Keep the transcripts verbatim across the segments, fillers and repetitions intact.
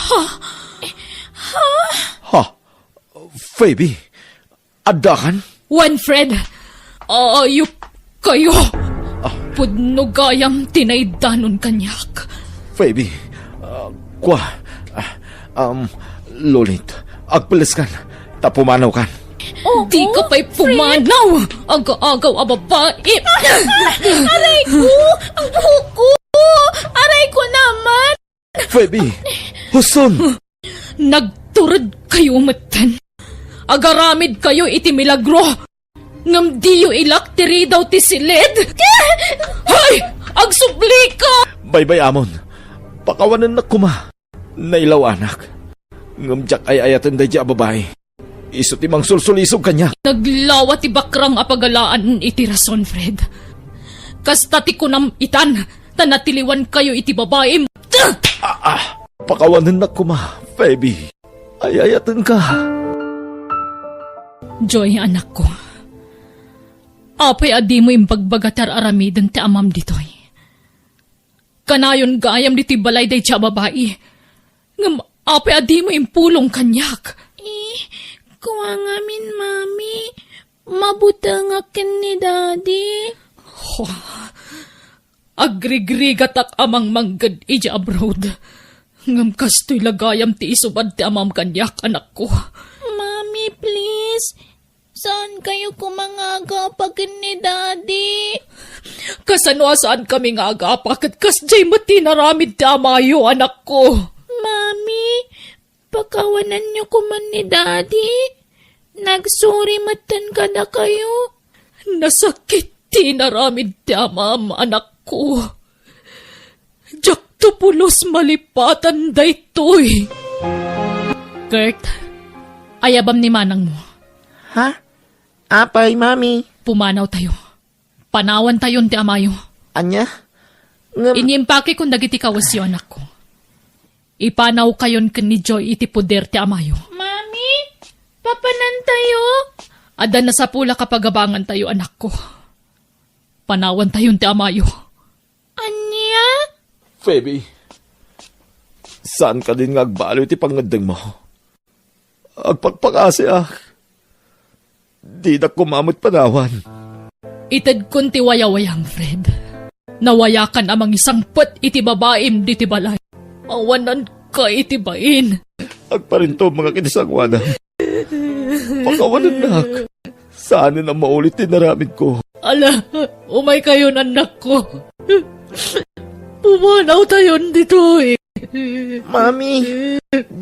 Ha? Ha? Phoebe, addakan? Wen, Fred. Ayup kayo. Ah. Pudno gayam ti naidanon kaniak. Phoebe, ah, kua, ah, um, Lolit, agpeleskan, ta pumanawkan. Oh, di ka pa'y pumanaw, aga-agaw a babai. Aray ko! Ang buhok ko! Aray ko naman! Phoebe, huson! Nagtured kayo metten. Agaramid kayo iti milagro. Ngem diyo ilak ti ridaw ti silid. Hay! Agsublika! Baybay-amon. Pakawanennak koma. Nailaw-anak. Ngem diak ay-ayaten daydiay a babai. Isu ti mangsulsulisog kaniak. Naglawa ti bakrang a pagalaan iti rason, Fred. Kasta ti kunam itan, ta natiliwan kayo iti babaim. Ah, ah, pakawanennak koma, Phoebe. Ay-ayatenka. Joy, anakko. Apay a dimo imbagbaga ti ar-aramiden ti amam ditoy? Kanayon gayam ditoy balay daydiay a babai. Ngem apay a dimo impulong kaniak? Eh, kua ngamin, Mami. Mabutengak ken ni Daddy. Hua, agrigrigatak a mangmangged idiay abroad. Ngem kastoy la gayam ti isubad ti amam kaniak, anakko. Mami, please. Saan kayo koma nga agapak ken ni Daddy? Kasano a saan kami nga agapak ket kasdiay met ti inaramid ti amayo, anakko? Mami, pakawananyo koma ni Daddy. Nagsuri metten kadakayo. Nasakit ti inaramid ti amam, anakko. Diakto pulos malipatan daytoy. Kurt, ayabam ni manangmo. Ha? Apay, Mami? Pumanaw tayo. Panawan tayon ti amayo. Ania? Ngem Inyimpakekon dagiti kawesyo, anakko. Ipanaw kayon ken ni Joy iti poder ti amayo. Mami, papanan tayo? Adda nasapulan a pagabangan tayo, anakko. Panawan tayon ti amayo. Ania? Phoebe, saan kadin nga agbaliw ti pangngeddengmo? Agpakpakasiak. Dinak koma met panawan. Itedkon ti wayawayam, Fred. Nawayakan a mangisangpet iti babaim ditoy balay. Awananka iti bain. Agparintubengak iti sangoanam. Pakawanennak. Saanen a maulit ti inaramidko. Ala, umay kayon, annakko. Pumanaw tayon ditoy. Mami,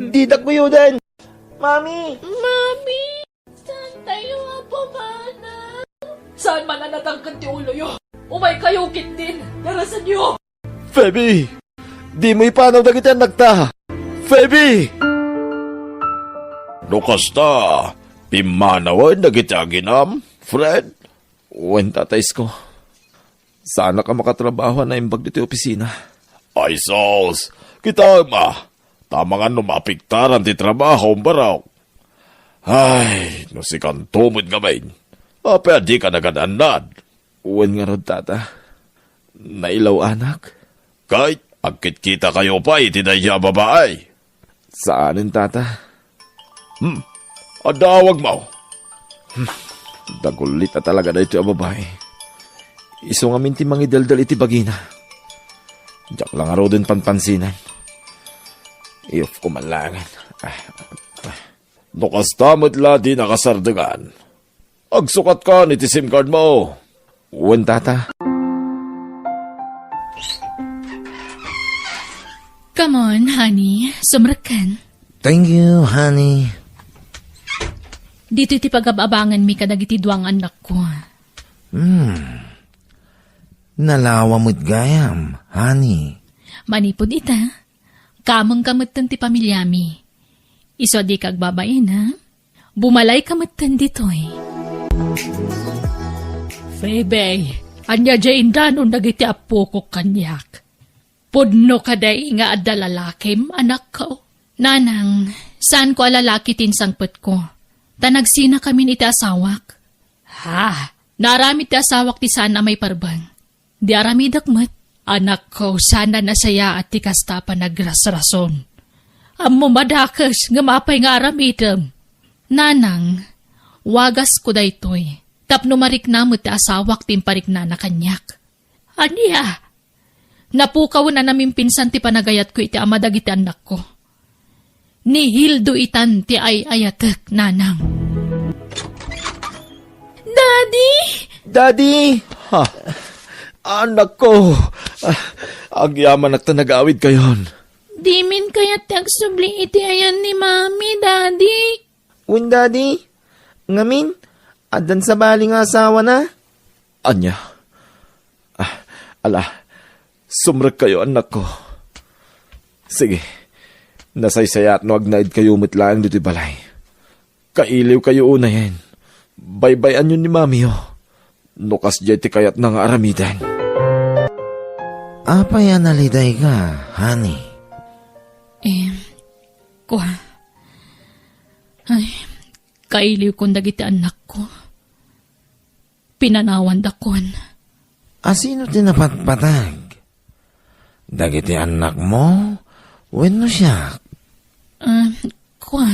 didak guyoden. Mami! Mami! Saan tayo a pumanaw? Saan man a natangken ti uloyo? Umay kayo ketdin. Darasenyo! Phoebe! Dimo ipanaw dagiti annakta! Phoebe! No kasta, pimmanawen dagiti aginam, Fred? Wen, Tata Isko. Saanak a makatrabaho a naimbag ditoy opisina. Ay sus! Kitaem a! Ta amangan no maapektaran ti trabahom, barok. Ay, no sikanto met ngamin, apay a dika nagan-annad? Wen ngarud, Tata. Nailaw-anak. Ket agkitkitakayo pay iti daydiay a babai? Saanen, Tata. Hmm. Adda awagmo. Hmm. Dagulit a talaga daytoy a babai. Isu ngamin ti mangideldel iti bagina. Diak la ngaruden panpansinen. Iyupko man laengen. Ah, ah. No kasta met la dinaka sardengan, agsukatkan iti sim card mo. Wen, Tata. Come on, honey. Sumrekkan. Thank you, honey. Ditoy ti pagab-abanganmi kadagiti dua nga annakko. Hmm. Nalawa met gayam, honey. Manipud ita, kamengka metten ti pamiliami. Isu a dika agbabain, ha? Bumalayka metten ditoy. Phoebe, ania diay indanon dagiti appokok kaniak? Pudno kadi nga adda lalakim, anakko? Nanang, saanko a lalaki ti insangpetko. Ta nagsinakamin iti asawak. Ha? Naaramid ti asawak ti saan a maiparbeng. Di aramidek met. Anakko, saan a nasayaat ti kasta a panagrasrason. Ammom a dakes ngem apay nga aramidem? Nanang, wagasko daytoy. Tapno marikna met ti asawak ti impariknana kaniak. Ania? Napukawen a namimpinsan ti panagayatko iti ama dagiti annakko. Ni Hildo itan ti ay-ayatek, nanang. Daddy! Daddy! Ha? Annakko! Ah, agyamanak ta nagawidkayon. Dimin kayat ti agsubli iti ayan ni Mami, Daddy. Wen, Daddy? Ngamin, addan sabali nga asawana? Ania? Ah, ala, sumrekkayo, annakko. Sige, nasaysayaat no agnaedkayo met laeng ditoy balay. Kailiwkayo unayen. Baybay-anyon ni Mamiyo. No kasdiay ti kayatna nga aramiden. Apay a nalidayka, honey? Em, kua. Ay, kailiwkon dagiti annakko. Pinanawandakon. A sino ti napatpateg? Dagiti annakmo wenno siak? Ah, kua.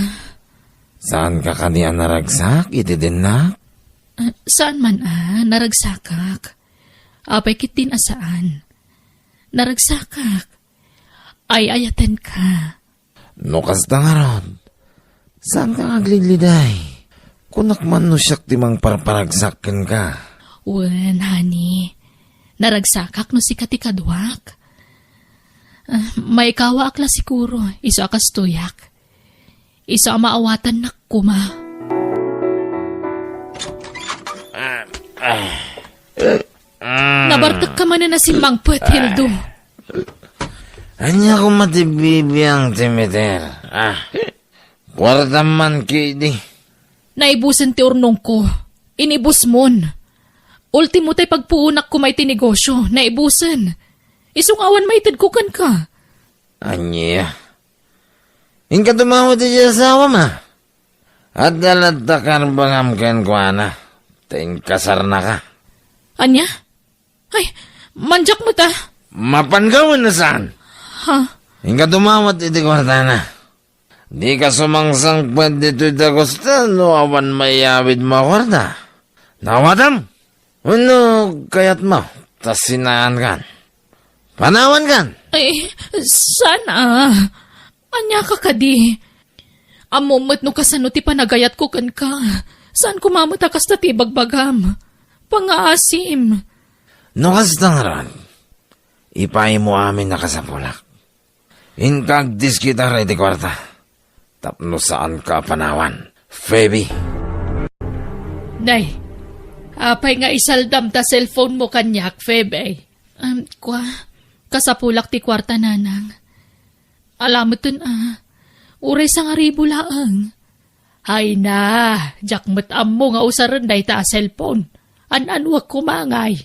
Saanka kadi a naragsak iti dinnak? Ah, saan man a, naragsakak. Apay ketdin a saan. Naragsakak. Ay-ayatenka. No kasta ngarud, saanka nga aglidliday? Kunak man no siak ti mangparparagsak kenka. Wen, honey. Naragsakak no sika ti kaduak. Ah, maikawaak la siguro, isu a kastoyak. Isu a maawatannak koma. Ah, ah. Mm. Nabartekka manen a simmangpet, Hildo. Ania koma ti bibiang ti meter? Ah, kuartam man ketdi. Naibusen ti urnongko. Inibusmon. Ultimo tay pagpuonak koma iti negosio, naibusen. Isu nga awan maitedko kenka. Ania? Inka tumawag iti asawam, a? Adda latta karbengam kenkuana, ta inkasarnaka. Ania? Ay, mandiak met a. Mapanka wenno saan? Ha? Inka dumawat iti kuartana. Dika sumangsangpet ditoy dagusta no awan maiyawidmo a kuarta. Nawatam? Wenno kayatmo ta sinaankan? Panawankan? Ay, saan a? Ania ka kadi? Ammom met no kasano ti panagayatko kenka. Saan koma met a kasta ti ibagbagam. Pangaasim. No kasta ngarud, ipaaymo amin a kasapulak. Inka agdiskitar iti kuarta. Tapno saanka a panawan, Phoebe. Nay, apay nga isaldam ta cellphone mo kaniak, Phoebe? Um, kua, kasapulak ti kuarta, nanang. Alameten a, uray sangaribu laeng. Ay na, diak met ammo nga usaren dayta a cellphone. An-anuak koma ngay.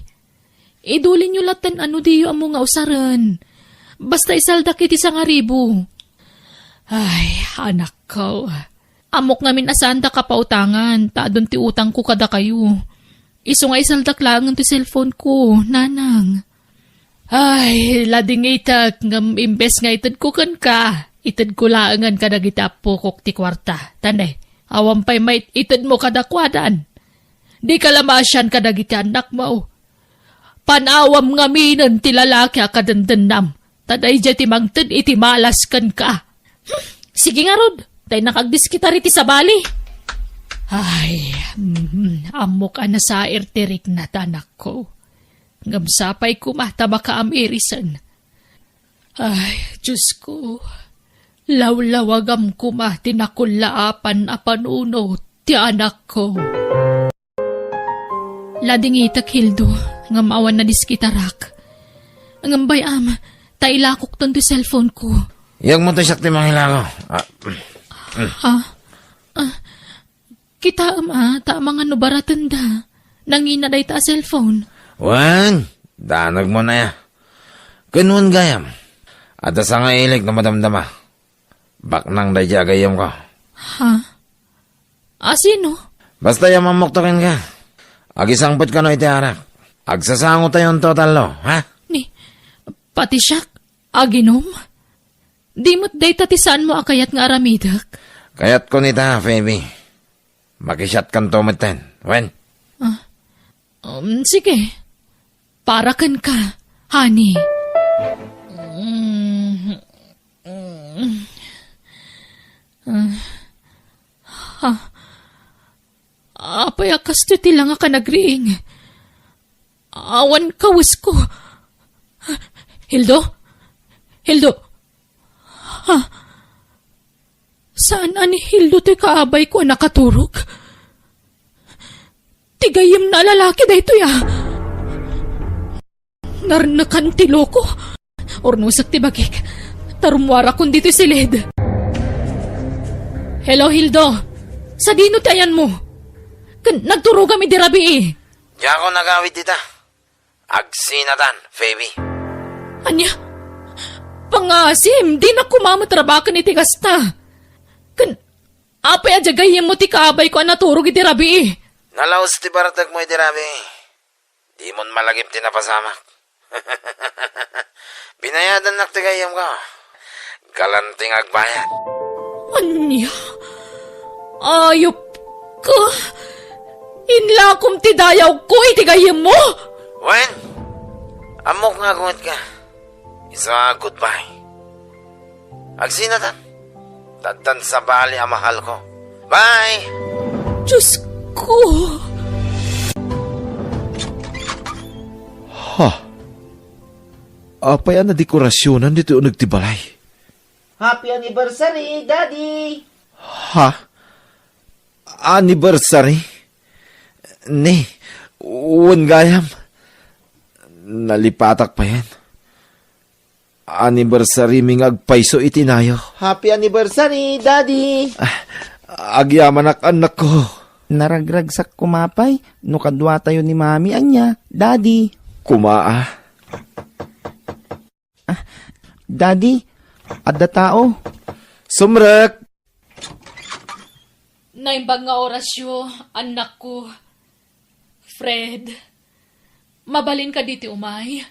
Idulinyo latta no diyo ammo nga usaren. Basta isaldak iti sangaribu. Ay, anakko. Ammok ngamin a saandak a pautangan, ta adun ti utangko kadakayo. Isu nga isaldak laengen ti cellphone ko, nanang. Ay, ladingitek, ngem imbes nga itedko kenka, itedko laengen kadagiti appokok ti kuarta. Tane, awan pay mait-, itedmo kadakuadan. Dika la maasian kadagiti annakmo. Panawam ngaminen ti lalaki a kadendennam, ta daydiay ti mangted iti malas kenka. Hmm, sige ngarud, ta innak agdiskitar iti sabali. Ay, mm, ammok a nasair ti rikna ta anakko. Ngem sapay koma ta makaam-irisen. Ay, Diosko, lawlawagam koma ti nakullaapan a panunot ti anakko. Ladingitek, Hildo, ngem awan nadiskitarak. Ngem bay-am, ta ilakokton ti cellphone ko. Iyagmo ta siak ti mangilako. Ah. Ha? Ah, kitaem a, ta amangan no baratenda. Nangina dayta a cellphone. Wen, danegmo na ya. Ken wen gayam, adda sangailik no madamdama. Baknang daydi a gayyemko. Ha? A sino? Basta ya mammokto kenka. Agisangpet kano iti arak. Agsasangotayonto tallo, ha? Ni, pati siak, aginom? Di met dayta ti saanmo a kayat nga aramidek? Kayatko ita, Phoebe. Makisiatkanto metten, wen? Ah, um, sige. Para kenka, honey. Mm, mm. Ah, ha? Apay a kastoy ti langak a nagriing? Awan kawesko. Hildo? Hildo? Ha? Saan a ni Hildo toy kaabayko a nakaturog? Ti gayyemna a lalaki daytoy, a. Narnekan ti loko. Urnosek ti bagik, ta rummuarakon ditoy siled. Hello, Hildo. Sadino ti ayanmo? Ken nagturogam idi rabii. Diakon agawid dita. Agsinatan, Phoebe. Ania? Pangngaasim, dinak koma met rabaken iti kasta. Ken apay a diay gayyemmo ti kaabayko a naturog idi rabii? Nalaus ti bartekmo idi rabii. Dimon malagip ti napasamak. Binayadannak ti gayyemko. Galanti nga agbayad. Ania? Ayupka? Inlakom ti dayawko iti gayyemmo? Wen, ammok nga agungetka. Isu a goodbye. Agsinatan. Addan sabali a mahalko. Bye! Diosko! Ha? Apay a nadekorasionan ditoy uneg ti balay? Happy anniversary, Daddy! Ha? Anniversary? Ni, wen gayam. Nalipatak payen. Anniversary mi nga agpayso iti nayo. Happy anniversary, Daddy! Ah, agyamanak, annakko. Naragragsak koma pay no kaduatayo ni Mami, ania, Daddy. Koma, a. Ah, Daddy, adda tao. Sumrek! Naimbag nga orasyo, annakko. Fred, mabalinka ditoy umay?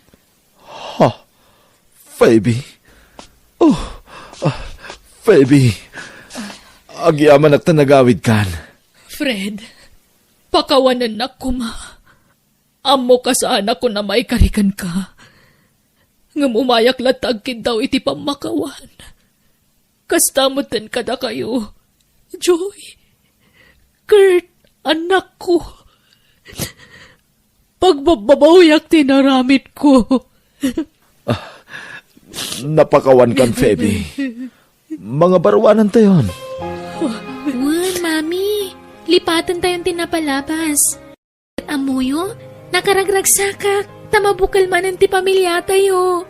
Ha? Phoebe? Oh, ah, Phoebe. Agyamanak ta nagawidkan. Fred, pakawanennak koma. Ammok a saanakon a maikari kenka. Ngem umayak latta agkiddaw iti pammakawan. Kasta metten kadakayo, Joy, Kurt, annakko. Pagbabbabawiak ti inaramidko. Ah, napakawankan, Phoebe. Mangabaruanantayon. Wen, Mami. Lipatentayon ti napalabas. Ammoyo, nakaragragsakak, ta mabukel manen ti pamiliatayo.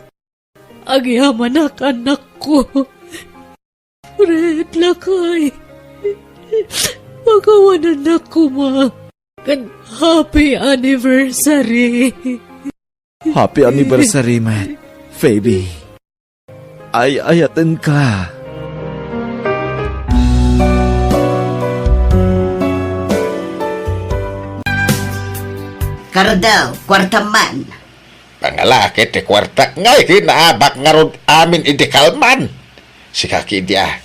Agyamanak, annakko. Fred, lakay. Pakawanennak koma. Ken happy anniversary. Happy anniversary met, Phoebe. Ay-ayatenka. Kardaw, kuartam man. Pangalaki ti kuartak ngay kinaabak ngarud amin idi kalman. Sika kidi a,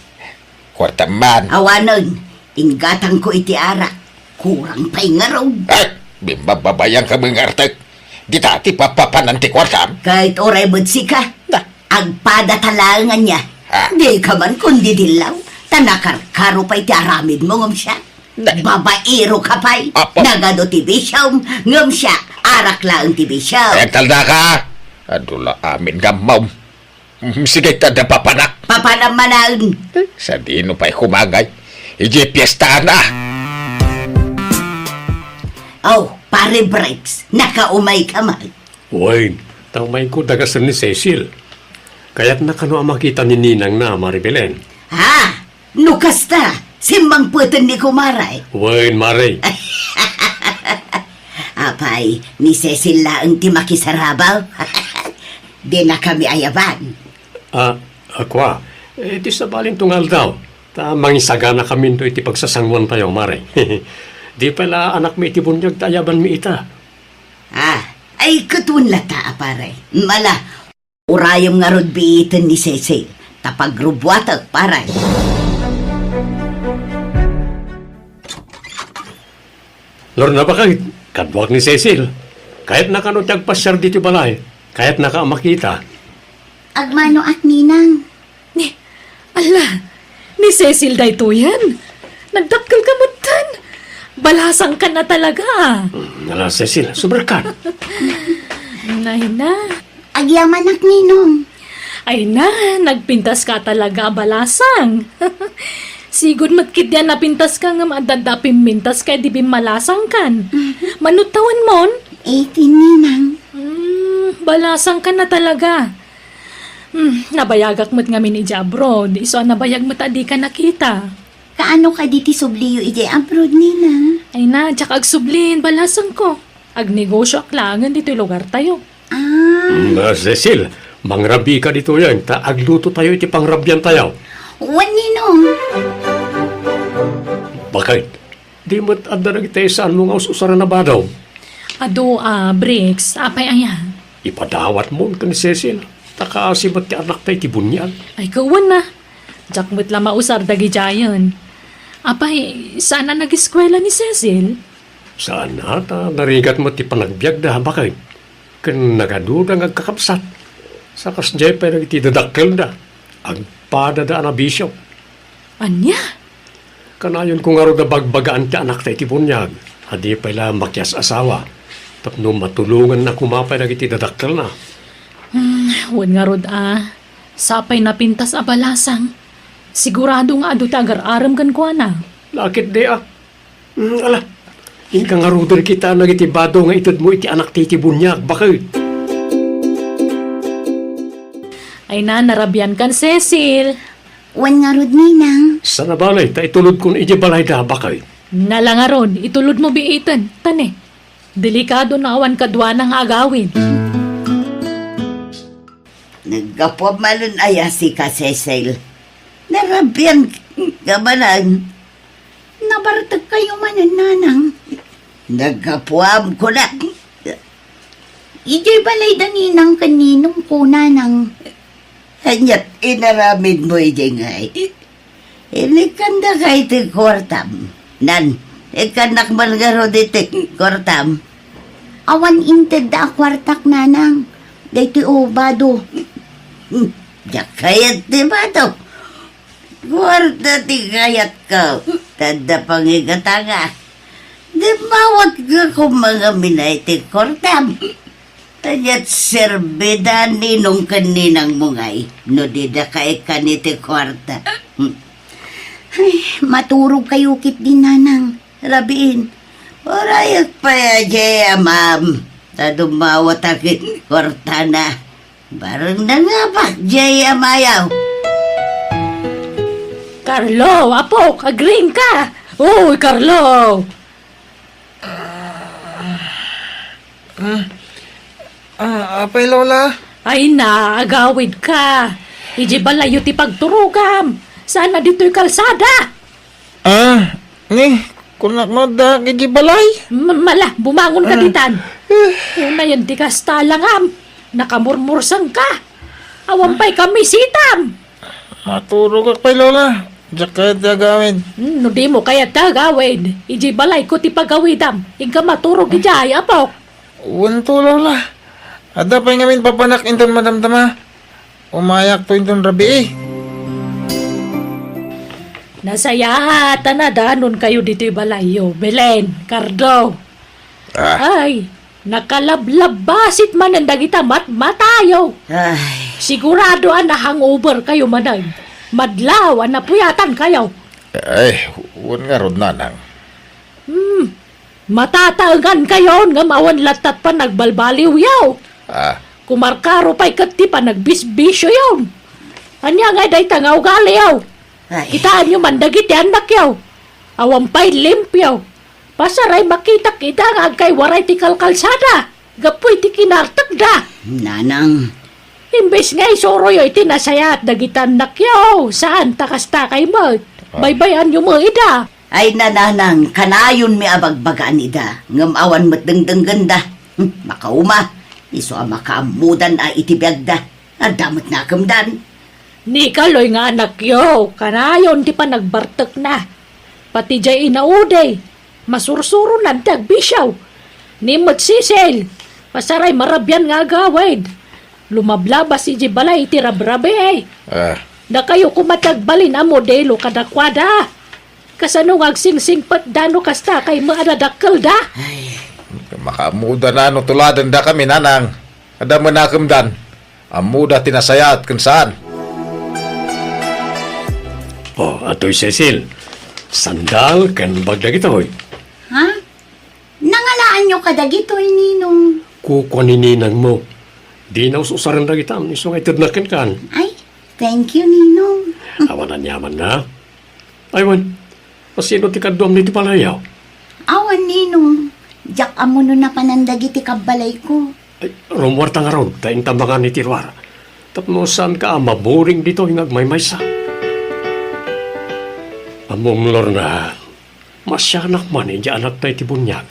kuartam man. Awanen, inggatangko iti arak. Kurang pay ngarud. Ay, bimbababayan ka mangartek. Dita ti papapanan ti kuartam. Ket uray met sika. Na. Agpadata laeng ania. Ah. Dika man kundidillaw. Ta nakarkaro pay ti aramidmo ngem siak. Nay. Babaero ka pay. Apo. Nagadu ti bisiom, ngem siak, arak laeng ti bisiom. Ay, agtalna ka. Adu la amin nga ammom. Mm, sige, ta adda papanak. Papanam manen. Eh, sadino pay kumagay? Idiay piestaan a. Oh, Pare Briggs, nakaumay ka man. Wen, ta umayko dagasen ni Cecil. Kayatna kano a makita ni ninangna, Mare Belen. Ha? No kasta, simmangpeten ni kumare. Wen, Mare. Apay, ni Cecil laeng ti makisarabaw? Dinakami ayaban. Ah, a kua, eh, di sabalinto nga aldaw, ta mangisaganakaminto iti pagsasanguantayo, Mare. Di pay la anakmi iti buniag ta ayabanmi ita. Ah, ay, ket wen latta a pare. Ala, urayem ngarud biiten ni Cecil. Ta pagrubuatek, pare. Lorna, bakit? Kaduak ni Cecil. Kayatna kano ti agpasiar ditoy balay. Kayatnaka a makita. Agmanoak, ninang. Ni, ala, ni Cecil daytoyen. Nagdakkel ka metten. Balasangkan a talaga. Hmm, ala, Cecil, suberkan. Ay na. Agyamanak, ninong. Ay na, nagpintaska a talaga a balasang. Sigud met ketdi a napintaska ngem adda a pimmintaska idi bimmalasangkan. Mhm. Mano tawenmon? Eighteen, ninang. Hmm, balasangkan a talaga. Hmm, nabayagak met ngamin idiay abroad. Isu a nabayag met a dika nakita. Kaano kadi ti subliyo idiay abroad, ninang? Ay na, diak agsubli, balasangko. Agnegosioak laengen ditoy lugartayo. Ah. Mm, ah, Cecil, mangrabiika ditoyen, ta aglutotayo iti pangrabiantayo. Wen, ninong. Bakit? Di met adda dagiti saanmo nga us-usaran a badom? Adu, ah, Bricks, apay aya? Ipadawatmon ken ni Cecil, ta kaasi met ti anakta iti buniag. Ay, kawan na. Diak met la mausar dagidiayen. Apay, saan a nagiskuela ni Cecil? Saan a, ta narigat met ti panagbiagda, baket. Ken nagaduda nga agkakabsat. Sa kasdiay pay dagiti dadakkelda, agpadada a nabisio. Ania? Kanayonko ngarud a bagbagaan ti anakta iti buniag, a di pay la makias-asawa, tapno matulonganna koma pay dagiti dadakkelna. Hmm, wen ngarud a, sapay napintas a balasang. Sigurado nga adu ti agar-arem kenkuana. Lakit di a. Hmm, ala, inka ngaruden kita dagiti bado nga itedmo iti anakta iti buniag, baket. Ay na, narabiankan, Cecil. Wen ngarud, ninang. Sana bale, ta itulodkon idiay balayda, baket. Nala ngarud, itulodmo biiten, ta ne. Delikado no awan kaduana nga agawid. Naggapuam manen aya sika, Cecil? Narabian ka manen? Nabartek kayo manen, nanang? Naggapuam, kunak. Idiay balay da ninang ken ninong ko, nanang. Aniat inaramidmo idiay ngay? Inikkandaka iti kuartam. Nan, ikkannak man ngarud iti kuartam. Awan intedda a kuartak, nanang. Daytoy, o, bado. Diak kayat ti bado. Kuarta ti kayatko. Tadda pangigatanga. Dimmawatko koma ngamin iti kuartam. Aniat serbida ninong ken ninangmo ngay no didaka ikkan iti kuarta. Ay, maturog kayo ketdi, nanang. Rabiin, urayek pay a diay amam, ta dummawatak iti kuartana. Bareng nangapak diay amayo. Carlo, apok, agriingka! Uy, Carlo! Ah, ah, apay, Lola? Ay na, agawidka. Idiay balayyo ti pagturogam. Saan a ditoy kalsada? Ah, ni, kunak no adda idiay balay? M-, mala, bumangon ka ditan. Unayen ti kasta langam. Nakamurmursengka. Awan pay kamisitam. Maturogak pay, Lola. Diak kayat ti agawid. Hmm, no dimo kayat ti agawid, idiay balayko ti pagawidam. Inka maturog idiay, apok. Wen to, Lola. Adda pay ngamin papanak inton madamdama. Umayakto inton rabii. Nasayaat a nadanon kayo ditoy balayyo, Belen, Cardo. Ah. Ay, nakalablabbasit manen dagita matmatayo. Ay. Sigurado a na-hangover kayo manen. Madlaw a napuyatan kayo. Ay, wen ngarud, nanang. Hmm, matataengan kayon ngem awan lattat panagbalbaliwyo. Ah. Kumarkaro pay ket ti panagbisbisioyon. Ania ngay dayta nga ugaliyo? Ay. Kitaenyo man dagiti annakyo. Awan pay limpio. Pasaray makitak ida nga agkaywaray ti kalkalsada. Gapu iti kinartekda. Nanang. Imbes nga isuroyo iti nasayaat dagiti annakyo, saan ta kasta kay met. Ah. Baybay-anyo met ida. Ay, nanang, kanayonmi a bagbagaan ida, ngem awan met dengdenggenda. Hmm, makauma, isu a makaammodan a iti biagda, adda met nakemdan. Ni Kaloy nga anakyo, kanayon ti panagbartekna. Pati jay inaudiw, masursuronan ti agbisio. Ni met Cecil, pasaray marabian nga agawid. Lumablabas idiay balay iti rabrabi. Ah. Dakayo koma ti agbalin a modelo kadakuada. Kasano nga agsingsingpetda no kasta kayat met a dadakkelda? Ay. Makaammoda no tuladendakami, nanang. Adda met nakemdan. Ammoda ti nasayaat ken saan. Oh, atoy Cecil. Sandal ken bag dagitoy. Ha? Nangalaanyo kadagitoy, Ninong? Kukua ni ninangmo. Dina us-usaren dagitam, isu nga itedna kenkan. Ay, thank you, Ninong. Awan aniamanna. Ay, wen, kasino ti kaduam iti balayyo? Awan, Ninong. Diak ammo no napanan dagiti kabbalayko. Ay, rummuarta ngarud, ta intabangan iti ruar. Tapno saanka a maburing ditoy nga agmaymaysa. Ammom, Lorna, masianak man idiay anakta iti buniag.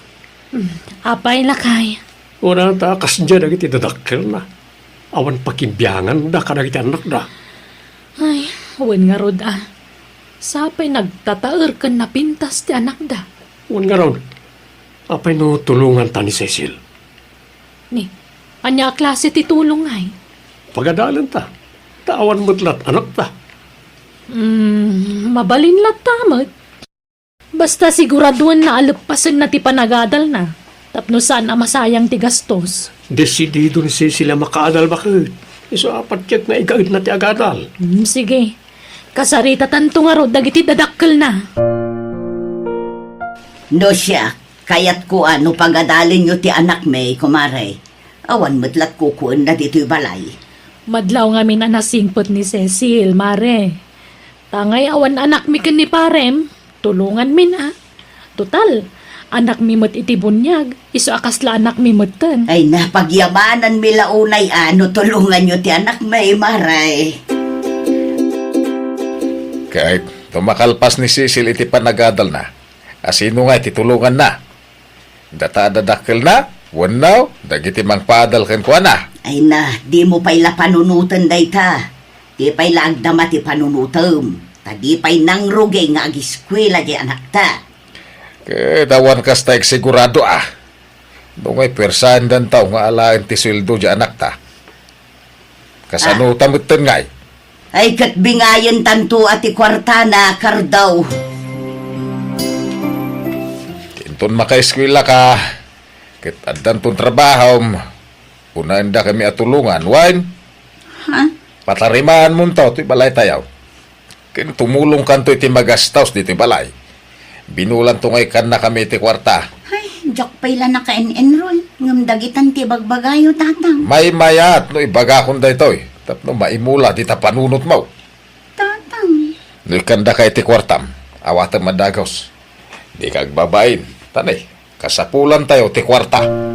Hmm, apay, lakay? Wen, ta kasdiay dagiti dadakkelna. Awan pakibianganda kadagiti annakda. Ay, wen ngarud a. Sapay nagtataer ken napintas ti anakda. Wen ngarud, apay no tulonganta ni Cecil? Ni, ania a klase ti tulong ngay? Pagadalenta. Ta awan met lat anakta. Hmm, mabalin latta met. Basta siguraduenna a leppasenna ti panagadalna, tapno saan a masayang ti gastos. Desidido ni Cecil a makaadal baket. Isu a patiek nga igaedna ti agadal. Hmm, sige. Kasaritatanto ngarud dagiti dadakkelna. No siak, kayatko a no pagadalenyo ti anakmi, kumare. Awan met lat kukuenna ditoy balay. Madlaw ngamin a nasingpet ni Cecil, mare. Ta ngay awan anakmi ken ni parem, tulonganmin a. Total, anakmi met iti buniag, isu a kasla anakmi metten. Ay na, pagyamananmi la unay a no tulonganyo ti anakmi, mare. Ket no makalpas ni Cecil iti panagadalna, a sino ngay ti tulonganna? Data a dadakkelna wenno dagiti mangpaadal kenkuana? Ay na, dimo pay la panunoten dayta. Di pay la agdama ti panunotem, ta di pay nangrugi nga agiskuela diay anakta. Ket awan kasta agsigurado a. No ngay persaendanto nga alaen ti sueldo diay anakta. Kasano ta metten ngay? Ay, ket bingayentanto a ti kuartana, Kardaw. Inton makaeskuelaka, ket addanton trabahom, unaendakami a tulongan, wen? Ha? Patarimaanmonto ti balaytayo. Ken tumulongkanto iti magastos ditoy balay. Binulanto ngay kannakami iti kuarta. Ay, diak pay la naka-en-enroll, ngem dagitan ti ibagbagayo, Tatang. Maymayat no ibagakon daytoy, tapno maimula dita panunotmo. Tatang. No ikkandaka iti kuartam, awatem a dagus. Dika agbabain, ta ne, kasapulantayo ti kuarta.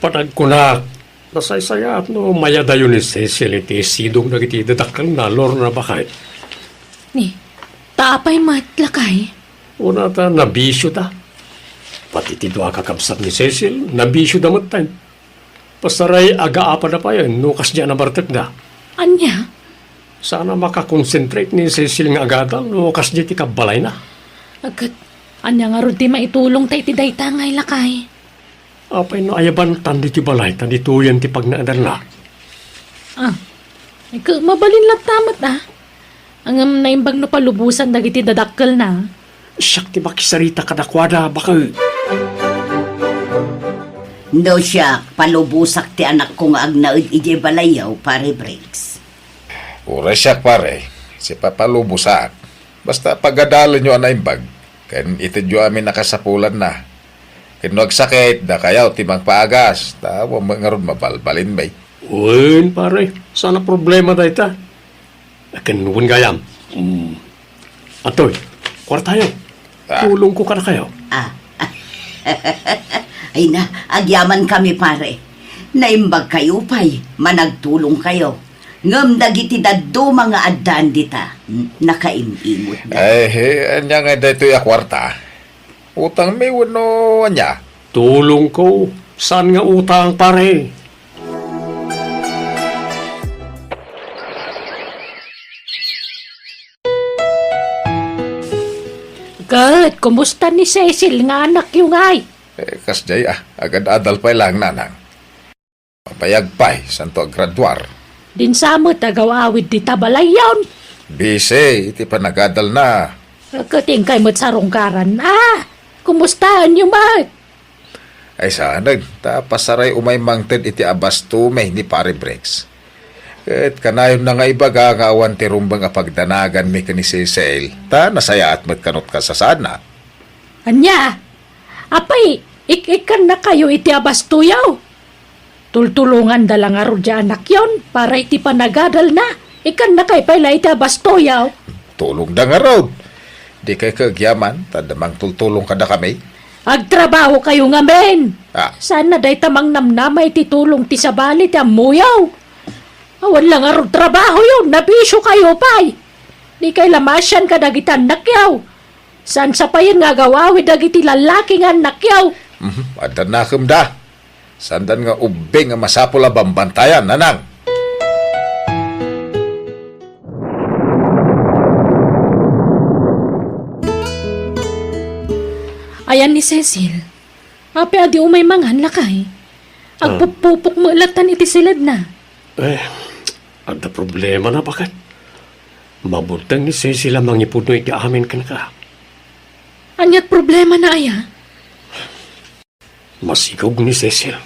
Panagkunak, nasaysayaat no mayadayo ni Cecil iti sidong dagiti dadakkelna, Lorna, baket. Ni, ta apay met, lakay? Una ta, nabisio ta. Pati ti dua a kakabsat ni Cecil, nabisio da metten. Pasaray, agaapada pay no kasdiay a nabartekda. Ania? Saan a makakonsentrate ni Cecil nga agadal no kasdiay ti kabbalayna. Ket, ania ngarud ti maitulongta iti dayta ngay, lakay? Apay no ayabantan ditoy balay ta ditoyen ti pagnaedanna? Ah, ket mabalin latta met a. Ngem naimbag no palubosan dagiti dadakkelna. Siak ti makisarita kadakuada, baket. No siak, palubosak ti anakko nga agnaed idiay balayyo, Pare Briggs. Uray siak, pare, sipapalubosak. Basta pagadalenyo a naimbag, ken itedyo amin a kasapulanna. Ken no agsakit, dakayo ti mangpaagas, ta awan met ngarud mabalbalinmi. Wen, pare, saan a problema dayta. Ken wen gayam. Mm. Atoy, kuartayo. Ah. Tulongko kadakayo. Ah. Ay na, agyamankami, pare. Naimbagkayo pay, managtulongkayo. Ngem dagiti dadduma nga addaan dita, mm, nakaim-imotda. Ay, he, ania ngay daytoy a kuarta? Utangmi wenno ania? Tulongko, saan nga utang, pare? Ket, kumusta ni Cecil nga anakyo ngay? Eh, kasdiay, ah, agad-adal pay laeng, nanang. Mabayag pay, santo aggraduar. Dinsa met agaw-awid dita balayyon. Busy iti panagadalna. Ket inkay met sarungkaran. Ah, kumustaenyo met? Ay, saanen, ta pasaray umay mangted iti abastumi ni Pare Briggs. Ket kanayonna nga ibaga nga awan ti rumbeng a pagdanaganmi ken ni Cecil, ta nasayaat met kano ti kasasaadna. Ania? Apay, ik-ikkannakayo iti abastoyo? Tultulonganda la ngarud ti anakyon para iti panagadalna. Ikkannakay pay la iti abastoyo. Tulongda ngarud. Dikay kagyaman, ta adda mangtultulong kadakami. Agtrabahokayo ngamin. Ah. Saanna dayta mangnamnama iti tulong ti sabali ti ammoyo? Awan la ngarud trabahoyo, nabisiokayo pay. Dikay la maasian kadagiti annakyo. Saan sa payen nga agaw-awid dagiti lallaki nga annakyo? Mhm, adda nakemda. Saandan nga ubbing nga masapul a bambantayan, nanang. Ayan ni Cecil. Apay a di umay mangan, lakay? Ah. Agpupupok met lattan iti siledna. Eh, adda problemana, baket. Mabunteng ni Cecil a mangipudno iti amin kenka. Aniat problemana aya? Masikog ni Cecil.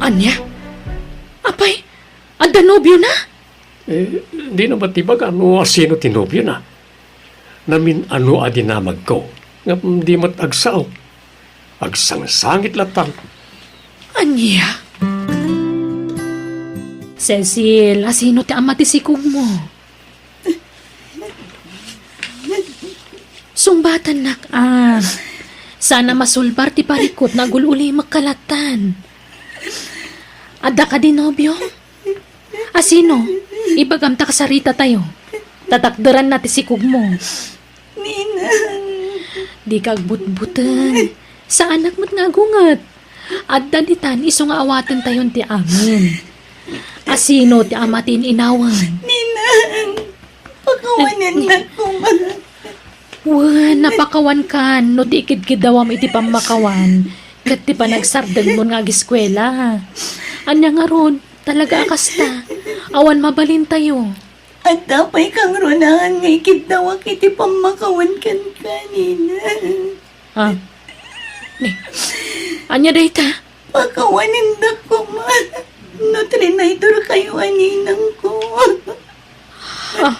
Ania? Apay, adda nobiona? Eh, dina met ibaga no asino ti nobiona. Namin-ano a dinamagko, ngem di met agsao. Agsangsangit lattan. Ania? Cecil, asino ti ama ti sikogmo? Sungbatannak, a. Saan a masulbar ti parikut nga agul-ulimekka lattan. Adda kadi nobio? Asino? Ibagam ta kasaritatayo. Tatakderanna ti sikogmo. Ninang. Dika agbutbuteng. Saanak met nga agunget. Adda ditan isu nga awatentayon ti amin. Asino ti ama ti in-inawen? Ninang, pakawanennak koma. Wen, napakawankan no ti ikidkiddawam iti pammakawan ket ti panagsardengmon nga ageskuela. Ania ngarud, talaga a kasta. Awan mabalintayo. Adda pay kangrunaan nga ikiddawak iti pammakawan kenka, Ninang. Ah. Ni, ania dayta? Pakawanendak koma no trinaydorkayo a ninangko. Ah.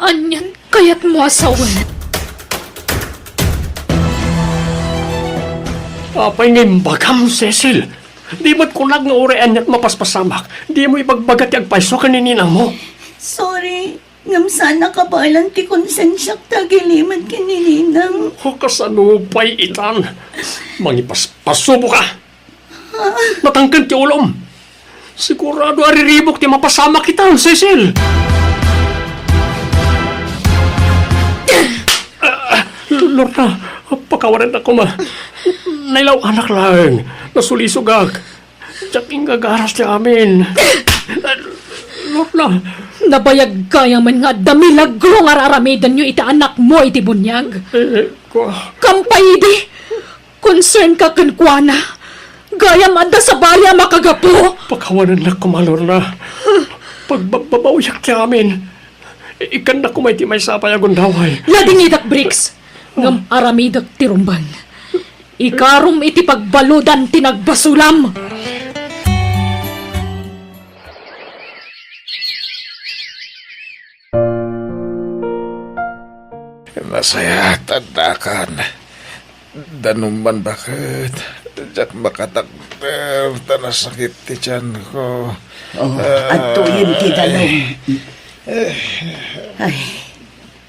Aniat kayatmo a sawen? Apay nga imbagam, Cecil? Di met kunak nga uray aniat mapaspasamak, dimo ibagbaga ti agpayso ken ni ninangmo. Sorry, ngem saan a kabaelan ti konsensiak ta agilimed ken ni ninang. O, kasano pay itan? Mangipaspasuboka! Natangken ti ulom. Sigurado a riribuk ti mapasamak itan, Cecil. Ah, Lorna, pakawanennak koma. Nailaw-anak laeng. Nasulisogak. Diak ingagaras ti amin. Lorna. Nabayag gayamen nga adda milagro nga ar-aramidenyo iti anakmo iti buniag. Eh, kua- Kampay idi. Concern ka kenkuana. Gayam adda sabali a makagapu. Pakawanennak koma, Lorna. Pagbabbabawiak ti amin. Ikkannak koma iti maysa pay a gundaway. Ladingidak, Briggs. Ngem aramidek ti rumbeng. Ikarom iti pagbaludan ti nagbasulam. Nasayaat a daakan. Danum man, baket. Diak makatakder ta nasakit ti tianko. Oh, adtoyen ti danum. Ay,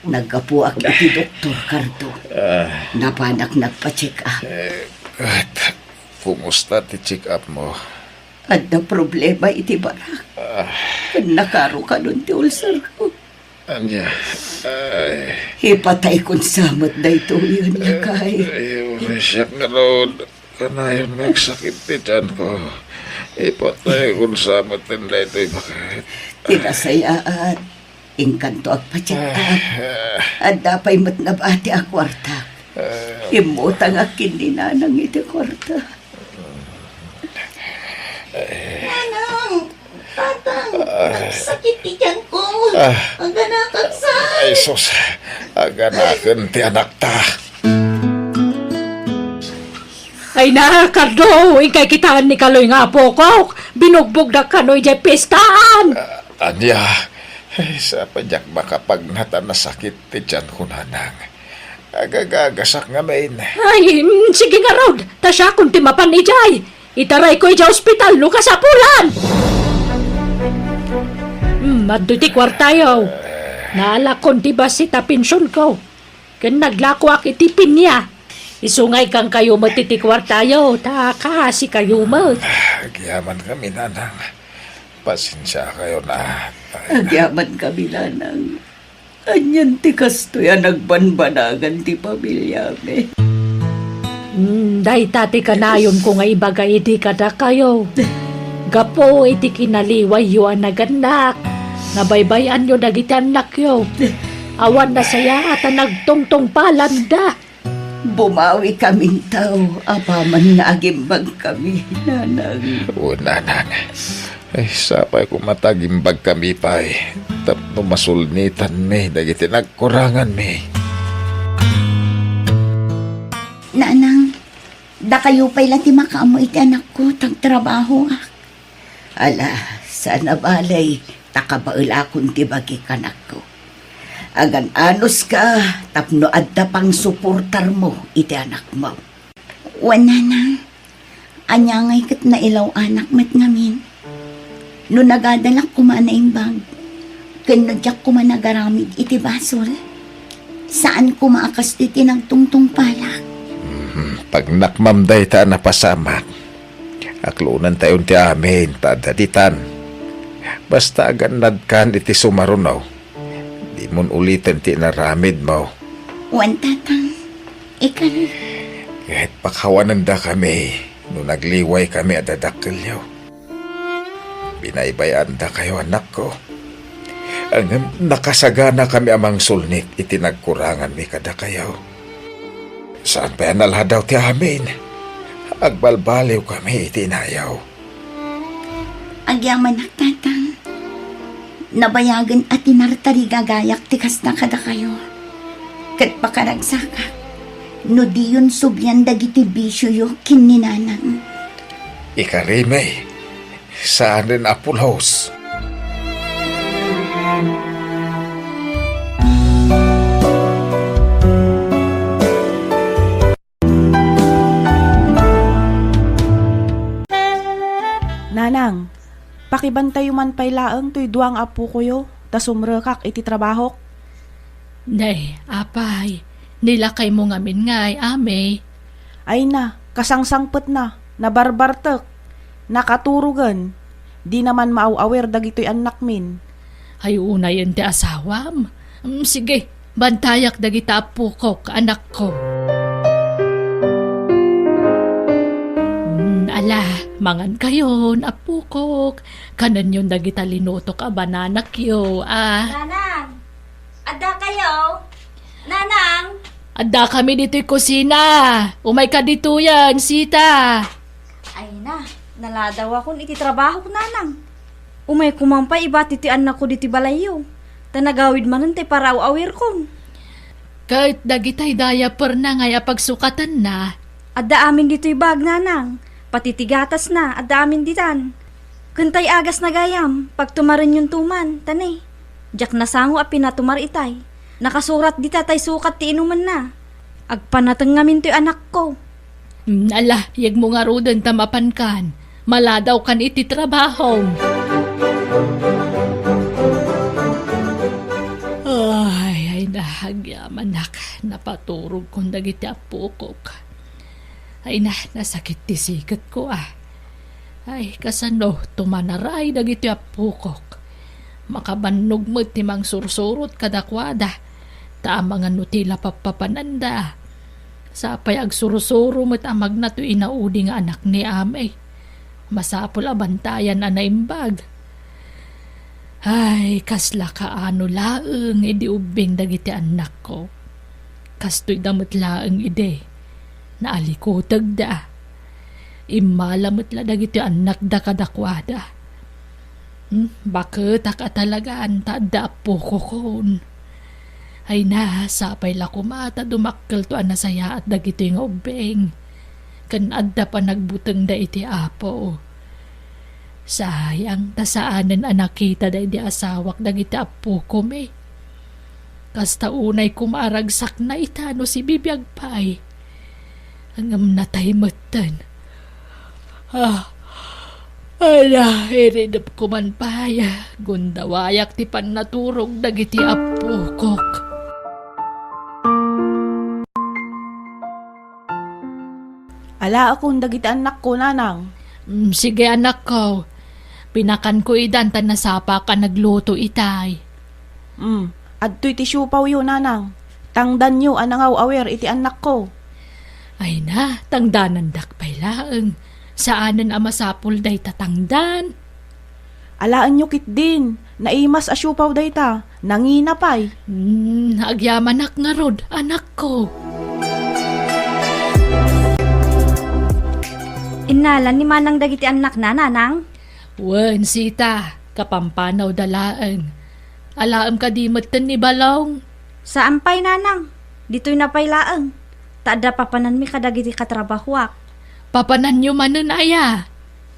naggapuak iti doktor, Cardo. Ah. Napanak nagpa-check up. Eh, kat, kumusta ti check up mo? Adda problema iti barak. Ah. Ken nakarukanon ti ulcer ko. Ania? Ay. Ipataykon sa met daytoyen, lakay. Ay, uray siak ngarud. Kanayon nga agsakit ti tianko. Ipataykon sa met daytoy baket. Ti nasayaat, inkanto agpachat. Ah. Adda pay met nabati a kuarta. Ah. Immutangak ken ni Nanang iti kuarta. Nanang! Tatang! Ah. Sakit ti tianko! Ah. Aganakak sa! Ay, sus! Aganaken ti anakta! Ay na, Cardo! Inkay kitaan ni Kaloy nga apokok! Binugbogdak kano idiay pistaan! Ah, ania? Ay, sa pa diak makapagnatan a sakit ti tianko, Nanang. Agagagasak ngamin. Ay, mm, sige ngarud, ta siakon ti mapan idiay. Itarayko idiay ospital no kasapulan. Mm, adtoy ti kuartayo. Naalakon ti bassit a pensionko. Ken naglakoak iti pinya. Isu nga ikkankayo met iti kuartayo, ta kaasikayo met. Agyamankami, Nanang. Pasensiakayo na. Agyamankami, Nanang. Anian ti kastoy a nagbanbanagan ti pamiliami? Mm, dayta ti kanayonko nga ibaga idi kadakayo. Gapu iti kinaliwayyo a nagannak, nabaybay-anyo dagiti annakyo. Awan nasayaat a nagtungtungpalanda. Bumawikaminto apaman nga agimbagkami, Nanang. O, Nanang. Ay, sapay koma ta agimbagkami pay tapno masulnitanmi dagiti nagkuranganmi. Nanang, dakayo pay la ti makaammo iti anakko, ta agtrabahoak. Ala, saan a bale, ta kabaelakon ti bagi kanakko. Agan-anuska tapno adda pangsuportarmo iti anakmo. Wen, Nanang, ania ngay ket nailaw-anak met ngamin? No nagadalak koma a naimbag, ken no diak koma nagaramid iti basol, saan koma a kastoy ti nagtungtungpalak. Mhm, pagnakmam dayta a napasamak. Aklonentayon ti amin ta adda ditan. Basta agannadkan iti sumaruno, dimon uliten ti inaramidmo. Wen, Tatang, ikan. Ket pakawanendakami no nagliwaykami a dadakkelyo. Binaybay-andakayo, anakko. Ngem nakasaganakami a mangsulnik iti nagkuranganmi kadakayo. Saan pay a naladaw ti amin. Agbalbaliwkami iti inayo. Agyamanak, Tatang. Nabayagen a tinartarigagayak ti kasta kadakayo. Ket pakaragsakak no diyon sublian dagiti bisioyo ken ni Nanang. Ikarimi, saanen a pulos. Nanang, pakibantayo man pay laeng toy dua nga appokoyo, ta sumrekak iti trabahok. Nay, apay, ni lakaymo ngamin ngay, Ami. Ay na, kasangsangpetna, nabarbartek, nakaturogen, dina man maaw-awir dagitoy annakmin. Ay, unayen ti asawam. Mm, sige, bantayak dagita appokok, anakko. Mm, ala, mangankayon, appokok. Kanenyon dagita linutok a bananakyo, a. Nanang! Addakayo? Nanang! Addakami ditoy kusina. Umayka ditoyen, Sita. Ay na, naladawakon iti trabahok, Nanang. Umayko man pay ibati ti annakko ditoy balayyo. Ta nagawid manen ti paraaw-awirkon. Ket dagitay diaperna ngay a pagsukatanna. Adda amin ditoy bag, Nanang. Pati ti gatasna, adda amin ditan. Ken tay agasna gayam, pagtumarenyonto man, ta ne, diak nasango a pinatumar itay. Nakasurat dita tay sukat ti inumenna. Agpanateng ngamin toy anakko. Mm, ala, yegmo ngaruden ta mapankan. Maladawkan iti trabahom. Ay, ay, nahagyamanak. Napaturogkon dagiti appokok. Ay na, nasakit ti siketko, a. Ay, kasano tumanaray dagiti appokok? Makabannog met ti mangsursurot kadakuada, ta amangan no ti la pappapananda. Sapay agsursuro met a magna toy inaudi nga anak ni amay. Masapul a bantayan a naimbag. Ay, kasla kaano laeng idi ubbing dagiti annakko. Kastoy da met laeng idi. Naalikutegda. Immala met la dagiti annakda kadakuada. Hmm, baketak a talagan ta adda appokokon. Ay na, sapay la koma ta dumakkelto a nasayaat dagitoy nga ubbing. Ken adda panagbutengda iti Apo. Sayang ta saanen a nakita daydi asawak dagiti appokomi. Kasta unay koma a ragsakna ita no sibibiag pay. Ngem natay metten. Ah, ala, iridep ko man pay. Gundawayak ti pannaturog dagiti appokok. Alaakon dagiti annakko, nanang. Mm, sige, anakko. Pinakanko idan ta nasapak a nagluto itay. Mm, adtoy ti siopawyo, nanang. Tangdanyo a nangaw-awir iti annakko. Ay na, tangdanandak pay laeng. Saanen a masapul dayta tangdan. Alaenyo ketdin, naimas a siopaw dayta, nangina pay. Hmm, agyamanak ngarud, anakko. Innalan ni Manang dagiti annakna, nanang? Wen, sita, kapampanawda laeng. Alaem kadi metten ni Balong? Saan pay, nanang. Ditoy na pay laeng. Ta adda papananmi kadagiti katrabahoak. Papananyo manen aya?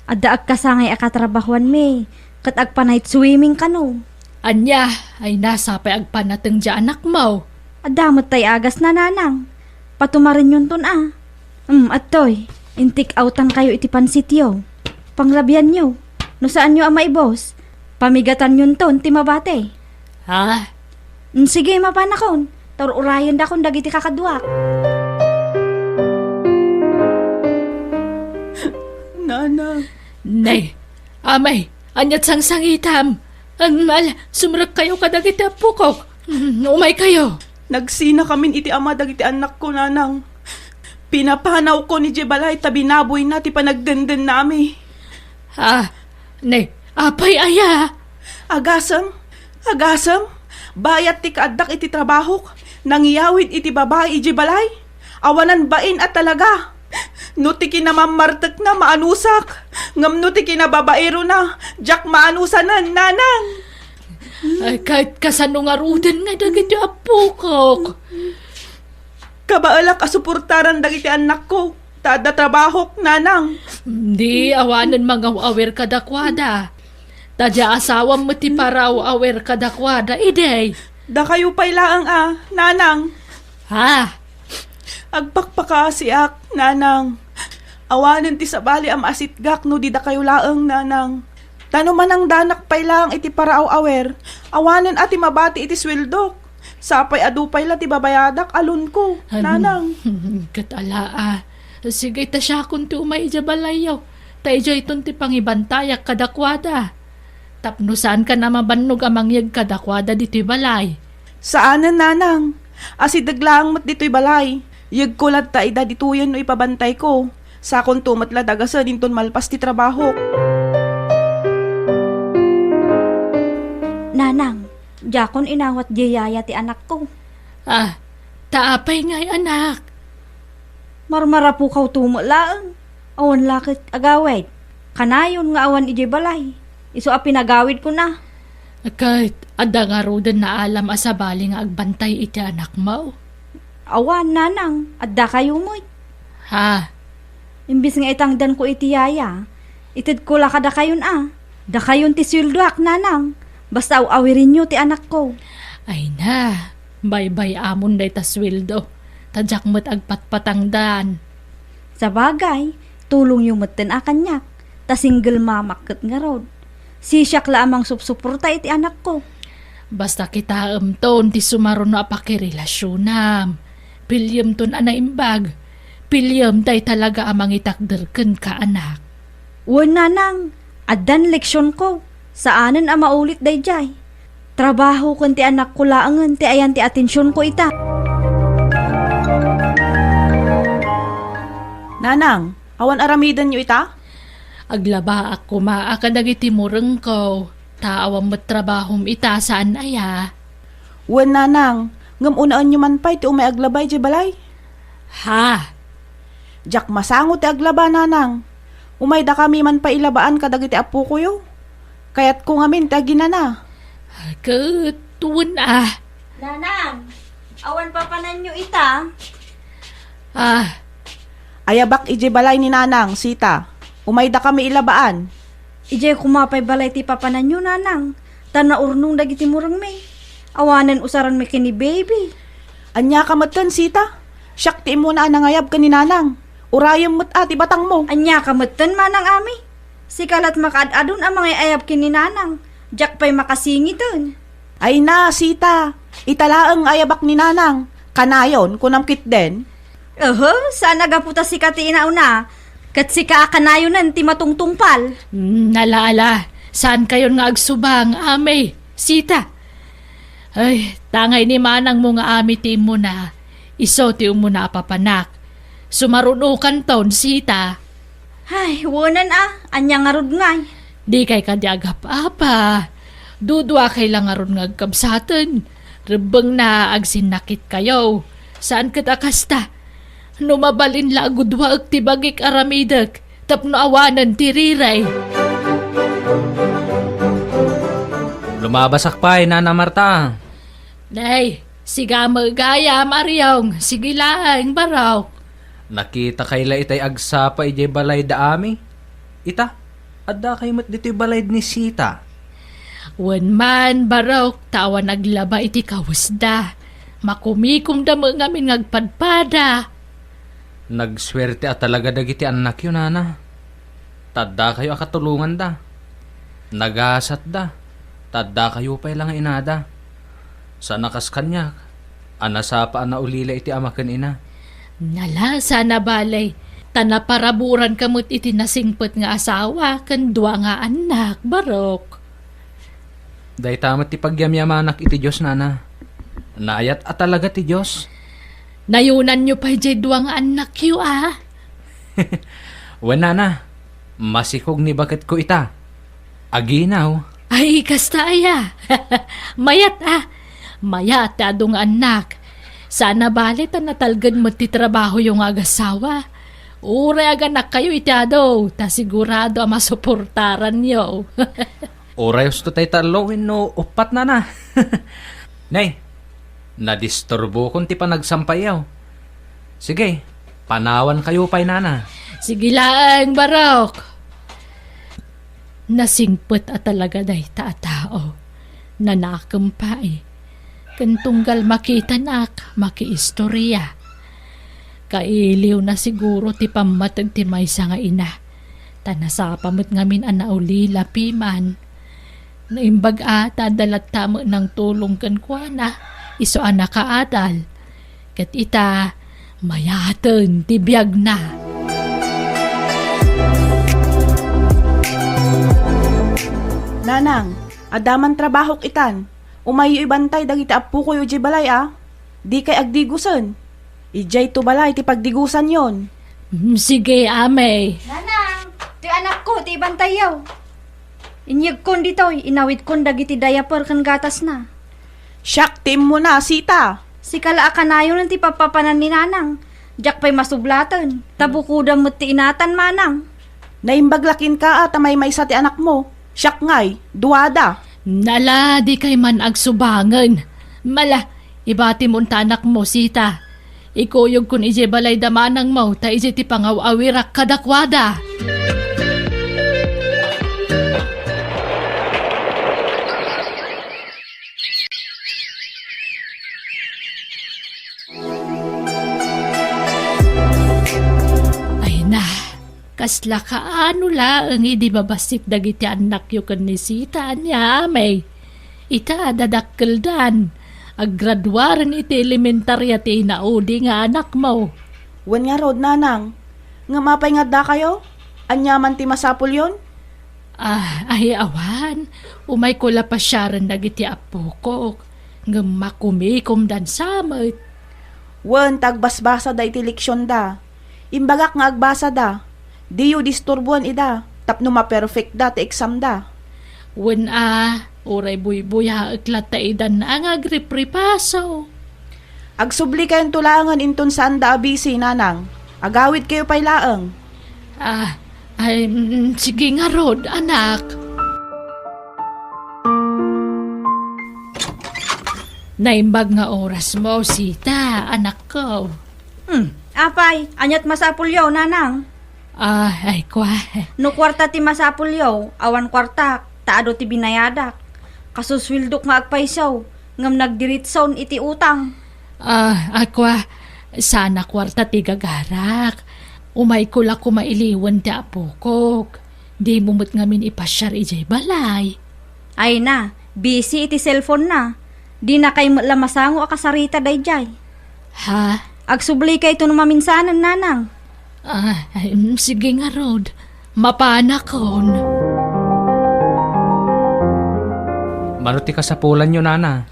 Adda agkasangay a katrabahoanmi, ket agpa-night swimming kano. Ania, ay nasa pay agpanateng diay anakmo? Adda met tay agasna, nanang. Patumarenyonton a. Em, adtoy, intik awtankayo iti pansityo. Pangrabianyo, no saanyo a maibus, pamigatanyonton ti mabati. Ha? Mm, sige, mapanakon. Ta ur-urayendakon dagiti kakaduak. Nanang. Nay, amay, aniat sangsangitam? An-, al-, sumrekkayo kadagiti appokok. Mm, umaykayo. Nagsinakamin iti ama dagiti annakko, nanang. Pinapanawko idiay balay ta binaboyna ti panagdendennami. Ah, ne, apay aya? Agasem, agasem, bayat ti kaaddak iti trabahok, nangiyawid iti babai idiay balay. Awanan bain a talaga. No ti kinamammartekna, maanusak. Ngem no ti kinababairona, diak maanusanen, nanang. Ay, ket kasano ngaruden nga dagiti appokok? Kabaelak a suportaran dagiti annakko, ta adda trabahok, nanang. Di, awanen mangaw-awir kadakuada. Ta diay asawam met ti paraw-awir kadakuada, idi. Dakayo pay laeng a, nanang. Ha? Agpakpakaasiak, nanang. Awanen ti sabali a maasitgak no di dakayo laeng, nanang. Ta no manangdanak pay laeng iti paraw-awir, awanen a ti mabati iti sueldok. Sapay adu pay la ti babayadak a loan ko, nanang. Ket ala a. Sige, ta siakon ti umay idiay balayyo. Ta idiayton ti pangibantayak kadakuada. Tapno saankan a mabannog a mangyeg kadakuada ditoy balay. Saanen, nanang. Asideg laeng met ditoy balay. Yegko latta ida ditoyen no ipabantayko. Sakonto met la dagasen inton malpas ti trabahok. Nanang, diakon inawat diay yaya ti anakko. Ah, ta apay ngay, anak? Marmarapukawto met laeng. Awan la ket agawid. Kanayon nga awan idiay balay. Isu a pinagawidkon a. Ket adda ngaruden naalam a sabali nga agbantay iti anakmo? Awan, nanang. Addakayo met. Ha? Imbes nga itangdanko iti yaya, itedko la kadakayon a. Dakayon ti sueldoak, nanang. Basta aw-awirenyo ti anakko. Ay na, baybay-amon dayta sueldo. Ta diak met agpatpatangdan. Sabagay, tulongyo metten a kaniak, ta single mamak ket ngarud. Sisiak la a mangsupsuporta iti anakko. Basta kitaemton ti sumaruno a pakirelasionam. Pillemton a naimbag. Pillem tay talaga a mangitakder kenka, anak. Wen, nanang, addan leksionko. Saanen a maulit daydiay. Trabaho ken ti anakko laengen ti ayan ti atensionko ita. Nanang, awan aramidenyo ita? Aglabaak koma a kadagiti murengko, ta awan met trabahom ita, saan aya? Wen, nanang, ngem unaenyo man pay ti umay aglaba idiay balay. Ha? Diak masango ti aglaba, nanang. Umaydakami man pay ilabaan kadagiti appokoyo. Kayatko ngamin ti aginana. Ket wen a. Nanang, awan papananyo ita? Ah. Ayabak idiay balay ni Nanang, Sita. Umaydakami ilabaan. Idiay koma pay balay ti papananyo, Nanang, ta naurnong dagiti murengmi. Awanen usaranmi ken ni Baby. Ania ka metten, Sita? Siak ti immuna a nangayab ken ni Nanang. Urayem met a ti batangmo. Ania ka metten, Manang Ami? Sika lat makaad-adun a mangay-ayab ken ni Nanang. Diak pay makasingiten. Ay na, Sita. Ita laeng nga ayabak ni Nanang. Kanayon, kunam ketdin. Ehe, saan a gapu ta sika ti inauna. Ket sika a kanayonen ti matungtungpal. Mm, ala, ala. Saankayon nga agsubang, Ami, Sita. Ay, tangay ni manangmo nga Ami ti immuna. Isu ti umuna a papanak. Sumarunokanton, Sita. Ay, wenen a, ania ngarud ngay? Dikay kadi agap-apa. Duduakay la ngarud nga agkabsaten. Rebbengna agsinnakitkayo. Saan ket a kasta? No mabalin la aguduaek ti bagik aramidek tapno awanen ti riray. Lumabasak pay, Nana Marta. Nay, siga met gayam, Ariong. Sige laeng, Barok. Nakitakay la itay agsapa idiay balay da Ami. Ita, addakay met ditoy balay ni Sita. Wen man, Barok, ta awan aglaba iti kawesda. Makumikomda met ngamin nga agpadpada. Nagsuerte a talaga dagiti annakyo, Nana. Ta addakayo a katulonganda. Nagasatda. Ta addakayo pay la nga inada. Saan a kas kaniak, a nasapa a naulila iti ama ken ina. Nala, saan a bale, ta naparaburanka met iti nasingpet nga asawa ken dua nga annak, Barok. Dayta met ti pagyamyamanak iti Dios, Nana. Naayat a talaga ti Dios. Nayonanyo pay diay dua nga annakyo, a? Wen, Nana, masikog ni baketko ita. Aginaw. Ay, kasta aya. Mayat, a. Mayat ti adu nga annak. Saan a bale ta natalged met ti trabahoyo nga agasawa. Uray aganakkayo iti adu, ta sigurado a masuportaranyo. Uray husto tay tallo wenno uppat, Nana. Nay, nadisturbokon ti panagsampayyo. Sige, panawankayo pay, Nana. Sige laeng, Barok. Nasingpet a talaga dayta a tao. Nanakem pay. Ken tunggal makitanak, makiistoria. Kailiwna siguro ti pammateg ti maysa nga ina. Ta nasapa met ngamin a naulila piman. Naimbag a ta adda latta met nangtulong kenkuana, isu a nakaadal. Ket ita, mayaten ti biagna. Nanang, adda man trabahok itan. Umayyo ibantay dagiti appokoyo idiay balay, a. Dikay agdigosen. Idiay to balay ti pagdigosanyon. Mm, sige, Amay. Nanang, ti anakko ti ibantayyo. Inyegkon ditoy, inawitkon dagiti diaper ken gatasna. Siak ti immuna, Sita. Sika la a kanayon ti papapanan ni Nanang. Diak pay masublaten. Ta bukodam met ti inatan, Manang. Naimbag la kenka a ta maymaysa ti anakmo. Siak ngay, duada. Nala, dikay man agsubangen. Mala, ibatim unta anakmo, Sita. Ikuyogkon idiay balay da manangmo, ta idiay ti pangaw-awirak kadakuada. Ay na, kasla kaano laeng idi mabassit dagiti annakyo ken ni Sita, ania, Amay? Ita, dadakkeldan. Aggraduaren iti elementaria ti inaudi nga anakmo. Wen ngarud, Nanang. Ngem apay nga addakayo? Ania man ti masapulyon? Ah, ay awan. Umayko la pasiaren dagiti appokok. Ngem makumikomdan sa met. Wen, ta agbasbasada iti leksionda. Imbagak nga agbasada. Diyo disturboen ida, tapno maperfectda ti examda. Wen a, uray buybuyaek latta idan a nga agripripaso. Agsublikayonto laengen inton saanda a busy, nanang. Agawidkayo pay laeng. Ah, ay, mm, sige ngarud, anak. Naimbag nga orasmo, Sita, anakko. Hmm, apay, ania't masapulyo, nanang? Ah, ay, kwa. No kuarta ti masapulyo, awan kuartak, ta adu ti binayadak. Kasusweldok nga agpayso, ngem nagdiritson iti utang. Ah, akwa, saan a kuarta ti gagarak. Umayko la koma iliwen ti apokok. Dimo met ngamin ipasiar idiay balay. Ay na, busy iti cellphone na. Dina kay met la masango a kasarita daydiay. Ha? Agsublikayto no maminsanen, nanang. Ah, ay, mm, sige ngarud. Mapanakon. Mano ti kasapulanyo, nana?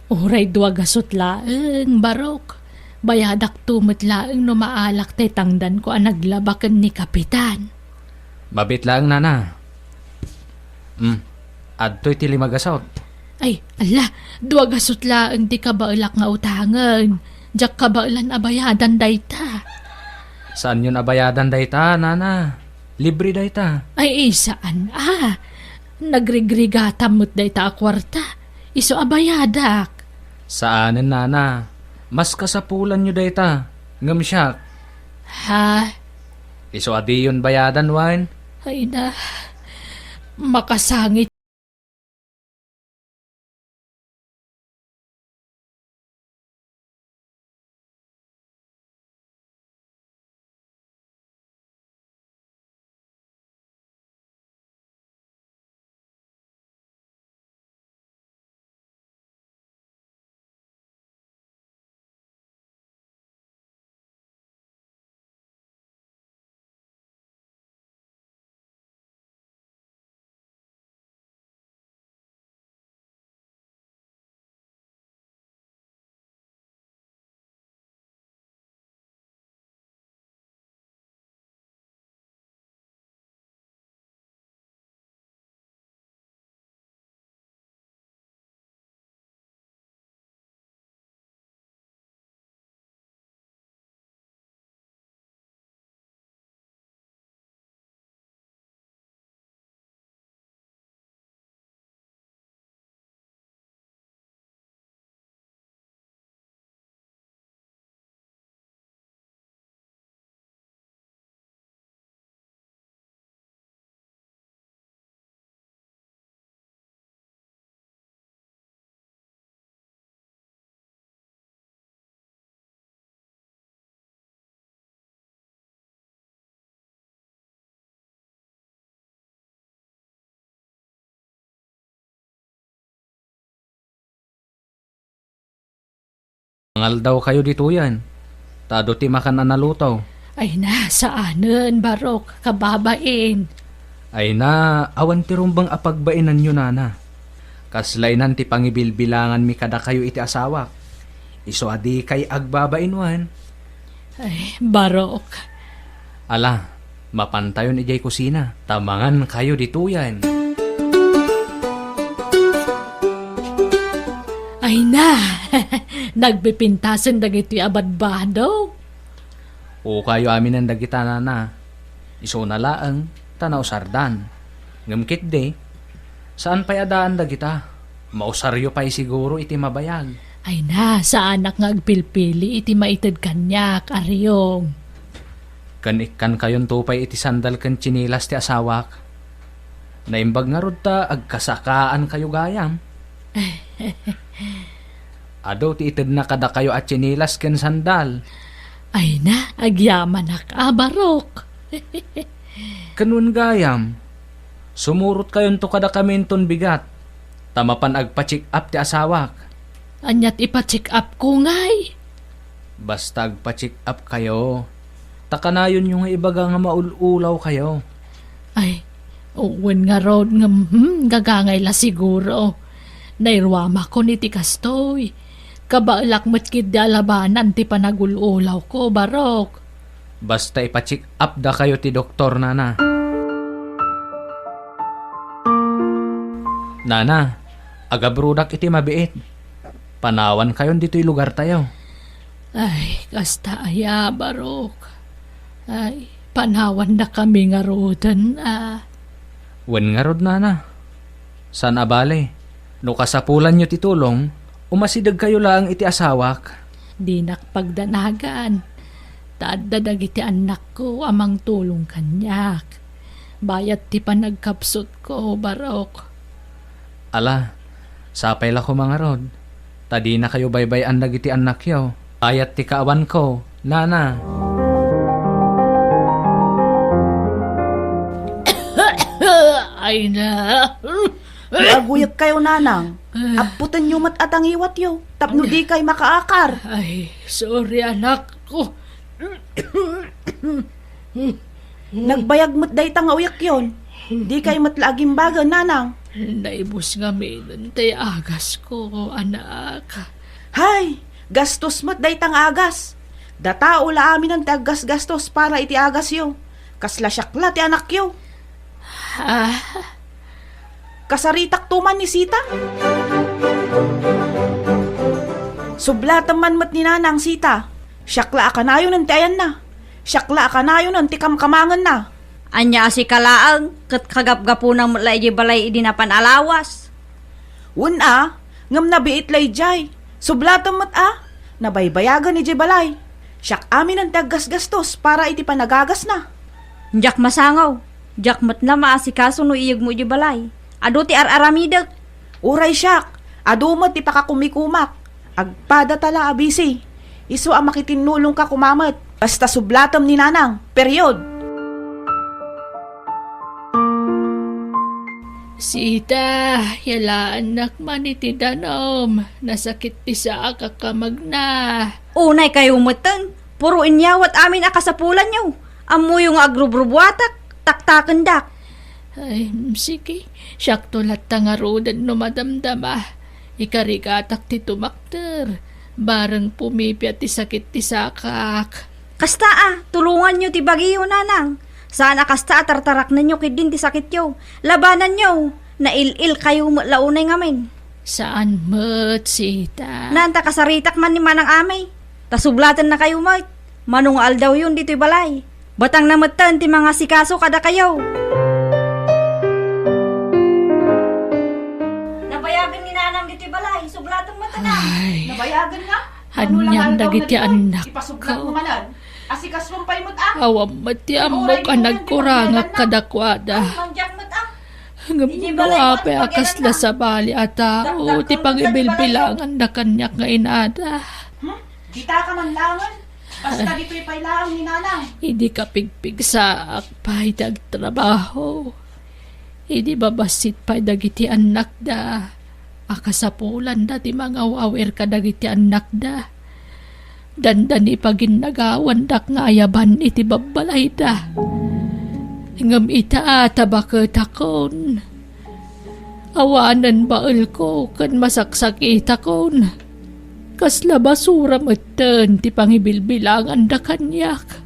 Uray dua gasut laeng, Barok. Bayadakto met laeng no maalak tay tangdanko a naglaba ken ni Kapitan. Mabit laeng, nana. Hmm. Adtoy ti lima gasut. Ay, ala, dua gasut laeng ti kabaelak nga utangen. Diak kabaelan a bayadan dayta. Saanyon a bayadan dayta, nana? Libre dayta. Ay, saan a. Nagrigrigatam met dayta a kuarta. Isu a bayadak. Saanen, nana. Mas kasapulanyo dayta. Ngem siak. Ha? Isu a diyon bayadan, wen? Ay na, makasangit. Mangaldaw kayo ditoyen, ta adu ti makan a naluto. Ay na, saanen, Barok, kababain. Ay na, awan ti rumbeng a pagbainanyo, nana. Kasla inan ti pangibilbilanganmi kadakayo iti asawak. Isu a dikay agbabain wen. Ay, Barok. Ala, mapantayon idiay kusina, ta mangan kayo ditoyen. Ay na, nagpipintasen dagitoy a badbado. Ukayo aminen dagita, nana. Isuna laeng, ta nausardan. Ngem ketdi, saan pay a daan dagita. Mausaryo pay siguro iti mabayag. Ay na, saanak nga agpilpili iti maited kaniak, Ariong. Ken ikkankayonto pay iti sandal ken tsinelas ti asawak. Naimbag ngarud ta agkasakaankayo gayam. Adu ti itedna kadakayo a tsinelas ken sandal. Ay na, agyamanak a, Barok. Ken wen gayam, sumurotkayonto kadakami inton bigat, ta mapan agpa-check-up ti asawak. Ania't ipa-check-upko ngay? Basta agpa-check-up kayo, ta kanayonyo nga ibaga nga maul-ulaw kayo. Ay, Wen ngarud ngem, hmm, gagangay la siguro. Nairuamakon iti kastoy. Kabaelak met ketdi a labanan ti panagul-ulawko, Barok. Basta ipa-check up dakayo ti doktor, nana. Nana, agabrodak iti mabiit. Panawankayon ditoy lugartayo. Ay, kasta aya, Barok. Ay, panawandakami ngaruden, a. Wen ngarud, nana. Saan a bale, no kasapulanyo ti tulong, umasidegkayo laeng iti asawak. Dinak pagdanagan. Ta adda dagiti annakko a mangtulong kaniak. Bayat ti panagkapsutko, Barok. Ala, sapay la koma ngarud, ta dinakayo baybay-an dagiti annakyo. Bayat ti kaawanko, nana. Ay na. No aguyekkayo, nanang, apputenyo met a tangiwatyo tapno dikay makaakar. Ay, sorry, anakko. Nagbayag met dayta nga uyekyon. Dikay met la agimbagen, nanang. Naibus ngamin ti agasyo, anak. Hay, gastos met dayta nga agas. Datao la aminen ti aggasgastos para iti agasyo. Kasla siak la ti anakyo. Ah. Kasaritakto man ni Sita? Sublatem man met ni nanang, Sita. Siak la a kanayonen ti ayanna. Siak la a kanayonen ti kamkamangenna. Ania a sika laeng, ket kagapgapuna met la idiay balay idi napan a lawas? Wen a, ngem nabiit la idiay. Sublatem met a, nabaybayagen idiay balay. Siak aminen ti aggasgastos para iti panagagasna. Diak masango. Diak met la maasikaso no iyegmo idiay balay. Adu ti ar-aramidek. Uray siak, adu met ti pakakumikumak. Agpadata la a busy. Isu a makitinnulongka koma met. Basta sublatem ni nanang. Period. Sita, yalaannak man iti danum. Nasakit ti saak a kamagna. Unay kayo metten. Puro inyawat amin a kasapulanyo. Ammoyo nga agrubrubuatak, taktakendak. Ay, sige. Siakto latta ngaruden no madamdama. Ikarigatak ti tumakder. Bareng pumipia ti sakit ti sakak. Kasta a, tulonganyo ti bagiyo, nanang. Saan a kasta a tartaraknenyo ketdin ti sakityo. Labananyo. Nail-il kayo met la unay ngamin. Saan met, Sita. Naan ta kasaritak man ni Manang Amay. Ta sublatenna kayo met. Mano nga aldawyon ditoy balay. Batangna metten ti mangasikaso kadakayo. Nabayagen ni Nanang ditoy balay. Sublaten metten a. Ay. Nabayagen nga? Anian dagiti annakko? Ipasublat mo manen. Asikasom pay met a. Awan met ti ammok a nagkurangak kadakuada. Ay, mandiak met a. Ngem no apay a kasla sabali a tao ti pangibilbilanganda kaniak nga inada. Hmm? Dita ka man laengen. Basta ditoy pay laeng ni Nanang. Idi kapigpigsaak pay ti agtrabaho. Idi babassit pay dagiti annakda a kasapulanda ti mangaw-awir kadagiti annakda. Dandani paginnagawandak nga ayaban iti babbalayda. Ngem ita ta baketakon. Awanen baelko ken masaksakitakon. Kasla basura metten ti pangibilbilanganda kaniak.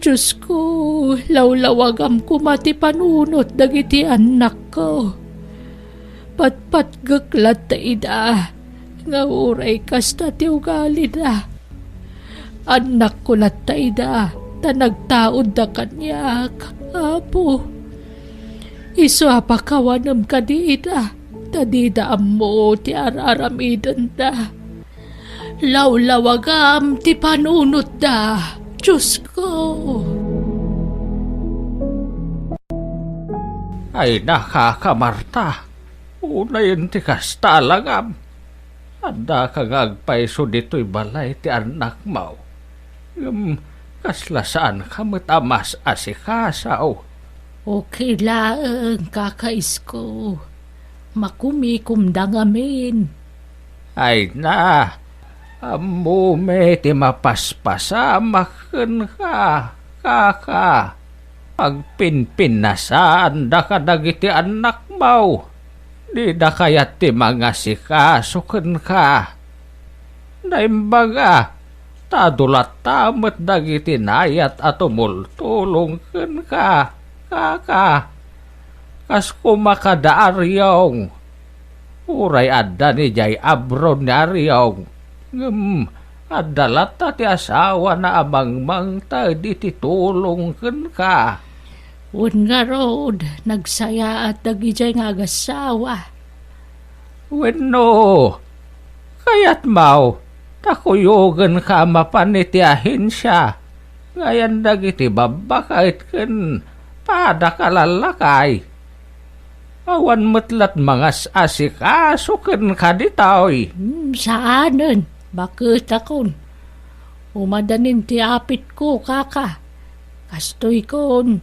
Diosko, lawlawagam koma ti panunot dagiti annakko. Patpatgek latta ida nga uray kasta ti ugalida. Annakko latta ida ta nagtaudda kaniak, Apo. Isu a pakawanem kadi ida ta dida ammo ti ar-aramidenda. Lawlawagam ti panunotda, Diosko. Ay, nakaka, Marta. Unayen ti kasta, alagam. Addaka nga agpayso ditoy balay ti annakmo. Ngem kasla saanka met a mas-asikaso. Okay laeng, Kaka Isko. Makumikomda ngamin. Ay na, ammomi ti mapaspasamak kenka, Kaka. Agpinpinnasaanda kadagiti annakmo. Dida kayat ti mangasikaso kenka. Naimbaga, ta adu latta met dagiti nayat a tumultulong kenka, kaka. Kas koma kada Ariong. Uray adda ni jay abron ni Ariong, ngem adda latta ti asawana a mangmangted iti tulong kenka. Wen ngarud, nagsayaat dagijay nga agasawa. Wenno, kayatmo ta kuyogenka a mapan iti ahensia nga ayan dagiti babbaket ken pada kalallakay. Awan met lat mangas-asikaso kenka ditoy. Hmm, saanen, baketakon. Umadanin ti apitko, kaka. Kastoykon,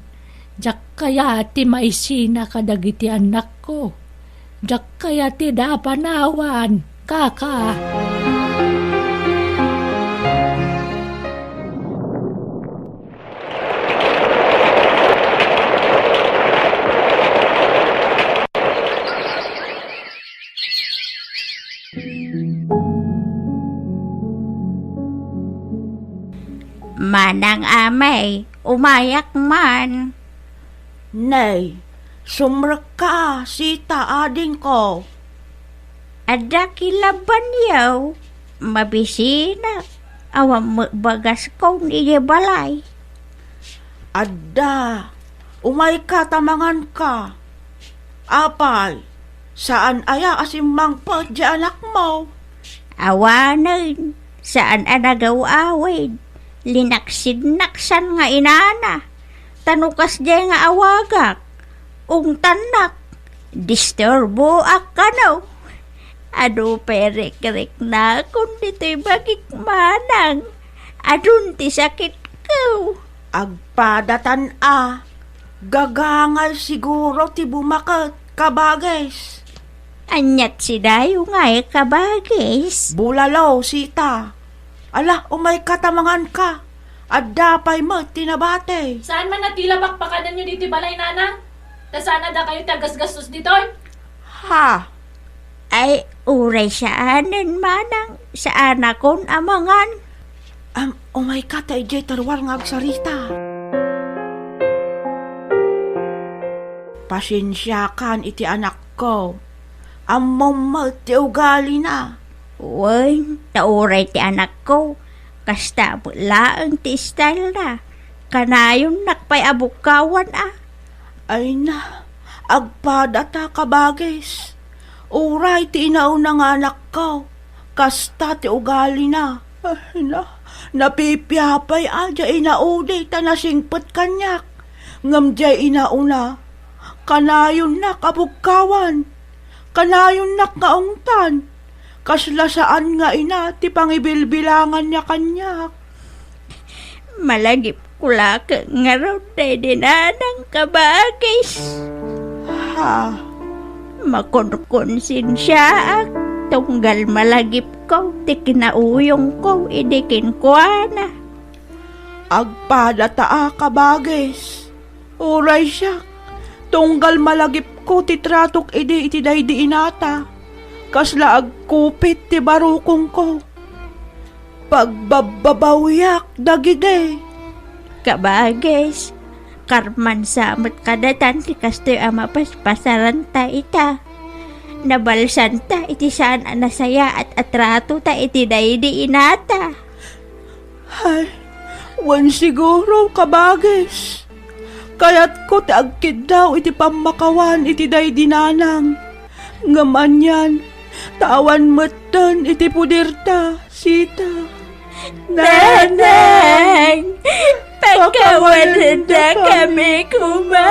diak kayat ti maisina kadagiti annakko. Diak kayat ti dapanawan, kaka. Manang Amay, umayak man. Nay, sumrekka, sita, adingko. Adda kilabbanyo, mabisinak, awan met bagaskon idiay balay. Adda, umayka ta manganka. Apay, saan aya a simmangpet diay anakmo? Awanen, saan a nagaw-awid. Linaksidnaksan nga inana. Ta no kasdiay nga awagak, ungtannak, disturboak kano. Adu pay rikriknakon ditoy bagik manang. Adun ti sakitko. Agpadatan a. Gagangal siguro ti bumaket, kabagis. Aniat sidayo ngay, kabagis? Bulalo, sita. Ala, umayka ta manganka. Adda pay met ti nabati. Saan man a tilabak pakanenyo ditoy balay, nanang? Ta saan a dakayo ti agasgastos ditoy? Ha? Ay, uray saanen, manang, saanakon a mangan. Am, umayka ta idiay terruar nga agsarita. Pasensiakan iti anakko. Ammom met ti ugalina. Wen, ta uray ti anakko, kasta met laeng ti stylena. Kanayonnak pay a bukkawan a. Ay na, agpadata, kabagis. Uray ti inauna nga anakko, kasta ti ugalina. Ay na, napipiapay a diay inaudi ta nasingpet kaniak. Ngem diay inauna, kanayonnak a bukkawan. Kanayonnak nga ungtan. Kasla saan nga ina ti pangibilbilanganna kaniak. Malagipko laeng ngarud daydi nanang, kabagis. Ha? Makonkonsensiaak tunggal malagipko ti kinauyongko idi kenkuana. Agpadata a, kabagis. Uray siak, tunggal malagipko ti tratok idi iti daydi inata. Kasla agkupit ti barukongko. Pagbabbabawiak dagidi. Kabagis, karman sa met kadatan ti kastoy a mapaspasaranta ita. Nabalsanta iti saan a nasayaat a tratota iti daydi inata. Ay, wen siguro, kabagis. Kayatko ti agkiddaw iti pammakawan iti daydi nanang. Ngem anian, ta awan metten iti puderta, sita. Nanang, pakawanendakami koma.